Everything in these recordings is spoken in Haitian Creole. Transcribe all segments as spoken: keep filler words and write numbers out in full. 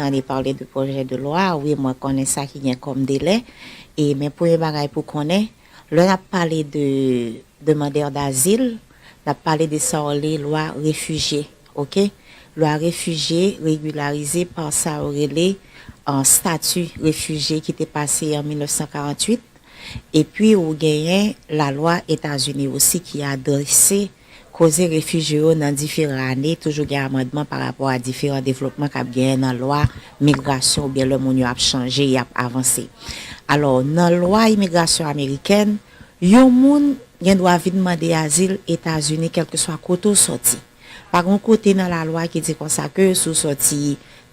entendez parler de projet de loi, wi, mwen konnen sa ki gen kòm delè. E, men premye bagay pou konnen, lè n ap pale de demandè dazil, n ap pale de sa yo rele lwa refijye, oke? Lwa refijye regilarize pa sa yo rele, euh, stati refijye ki te pase an mil nèf san karanntuit. Epi ou genyen lalwa Etazini osi ki adrese koze refijye yo nan diferan ane, toujou gen amandman pa rapò a diferan devlopman k ap genyen nan lwa migrasyon oubyen lè moun yo ap chanje, y ap avanse. Alò, nan lwa imigrasyon amerikèn, yon moun gen dwa vin mande azil Etazini kèlkeswa kote w sòti. Pa gen yon kote nan lalwa ki di konsa ke si w sòti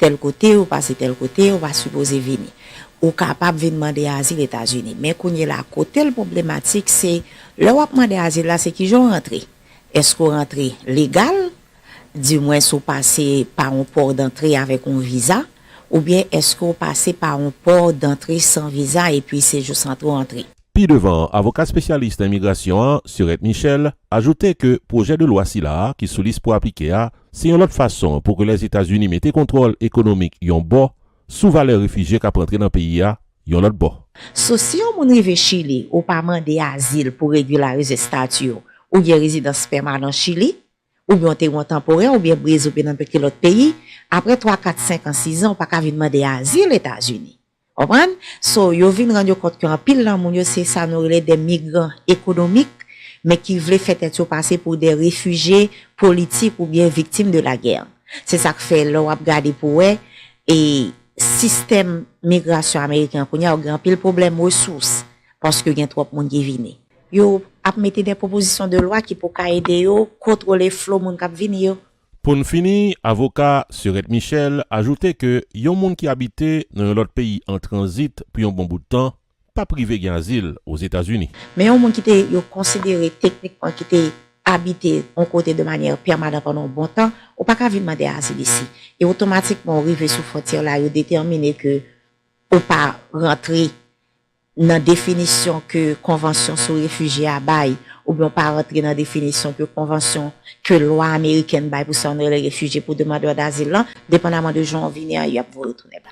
tèl kote, ou pase tèl kote, ou pa sipoze vini. Ou kapab vin mande azil Etazini. Men kounye la, kote l pwoblematik, se lè w ap mande azil la, se kijan w rantre. Èske w rantre legal? Dimwens ou pase pa yon pò dantre avèk yon viza, oubyen èske w pase pa yon pò dantre san viza epi se jis antre w antre? Pi devan, avoka espesyalis nan imigrasyon an, Surette Michel, ajoute ke pwojè de lwa sila a, ki sou lis pou aplike a, se yon lòt fason pou ke Lèzetazini mete kontwòl ekonomik yon bò sou valè refijye k ap rantre nan peyi a yon lòt bò. So, si yon moun rive Chili, ou pa mande azil pou regilarize estati w, ou gen rezidans pèmanan Chili, oubyen w te gen yon tanporè, oubyen breze, oubyen nan nenpòt ki lòt peyi, apre twa, kat, senk an, sis an, ou pa ka vin mande azil Etazini. Konprann? So, yo vin rann yo kont ke anpil nan moun yo, se sa nou rele de migran ekonomik, men ki vle fè tèt yo pase pou de refijye politik oubyen viktim de la guerre. Se sa k fè, lè w ap gade pou wè, e sistèm migrasyon ameriken an kounye a, ou gen anpil pwoblèm resous, paske gen twòp moun ki vini. Yo ap mete de pwopozisyon de lwa ki pou ka ede yo kontwole flo moun k ap vini yo. Pou n fini, avoka Surette Michel ajoute ke yon moun ki abite nan yon lòt peyi an tranzit pou yon bon bout tan p ap rive gen azil Ozetazini. Men yon moun ki te, yo konsidere teknikman ki te abite yon kote de manyè pèmanan pandan yon bon tan, ou pa ka vin mande azil isi. E otomatikman, ou rive sou fwontyè la, yo detèmine ke ou pa rantre nan definisyon ke konvansyon sou refijye a bay, oubyen w pa rantre nan definisyon ke konvansyon ke lwa amerikèn bay pou sa nou rele refijye, pou demandè dazil lan, depandaman de jan w vini an, y ap voye w tounen ba.